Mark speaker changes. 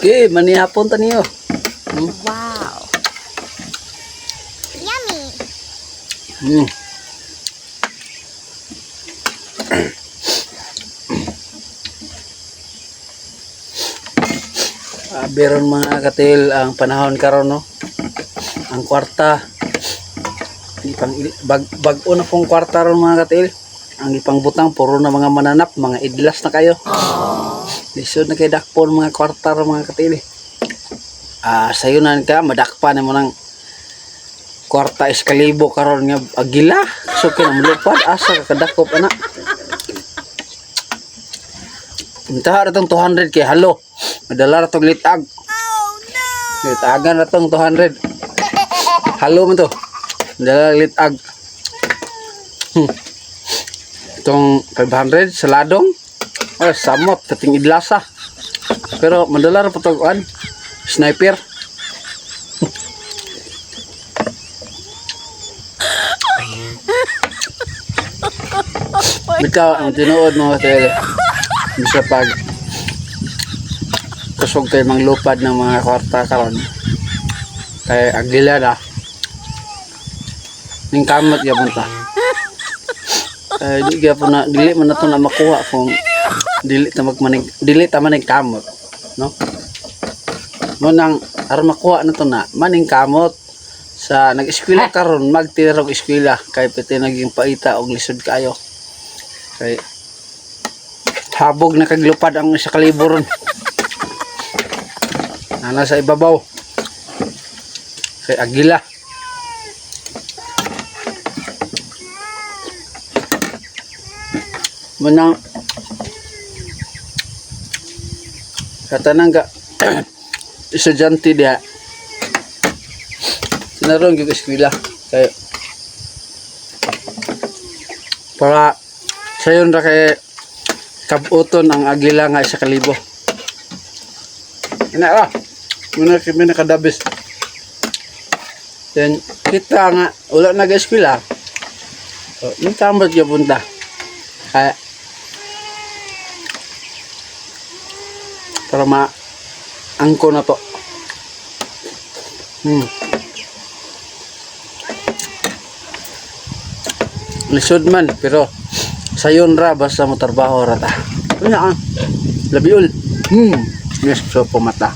Speaker 1: Okay, manihapon ta niyo.
Speaker 2: Wow. Yummy.
Speaker 1: Ah, beron mga katil ang panahon karon, no. Ang kwarta ipang bag-o na pong kwarta ron, mga katil. Ang ipangbutang puro na mga mananap, mga idlas na kayo. Lisod na kay dakpon mga kwarta ron, mga katil, eh. Ah, sayunan ka madakpan mo ng kwarta iskalibo karon nga agila. So kina mulupad, asa ka kadakop ana? Unta ra tong 200 kay halo. Madala ra tong litag.
Speaker 2: Oh no.
Speaker 1: Litagan ra tong 200. Halo man to. Madala litag. Itong 500 sa ladong. Ay, samot, kating idlasa. Pero madala ra po tong kuan. Sniper. Bitaw ang tinuod, mga tele. Bisa pag kusog tayo manglupad ng mga kwarta karon. Kay agila na. Ning kamot gyapon ta. Kay di gyapon na dili man nato na makuha kung dili ta magmanig dili ta manig kamot, no? Mo nang aron makuha na to na maning kamot sa nag-eskwela karon, magtira og eskwela kay piti naging paita og lisod kaayo. Kay habog na kaglupad ang isa kalibo ron. Nana sa ibabaw. Kay agila. Manang katanang ka estudyante diha. Sinaron gyud eskwela kay para sayon ra kay kabuton ang agila nga isa kalibo. Ina ra. Muna kami nakadabis. Then kita nga wala na eskwela. So, yung kamot gyud punta. Kaya para ma angko na to. Lisod man pero sayon ra basta mo trabaho ra ta. Ano ah? Labiol. Yes, so pumata.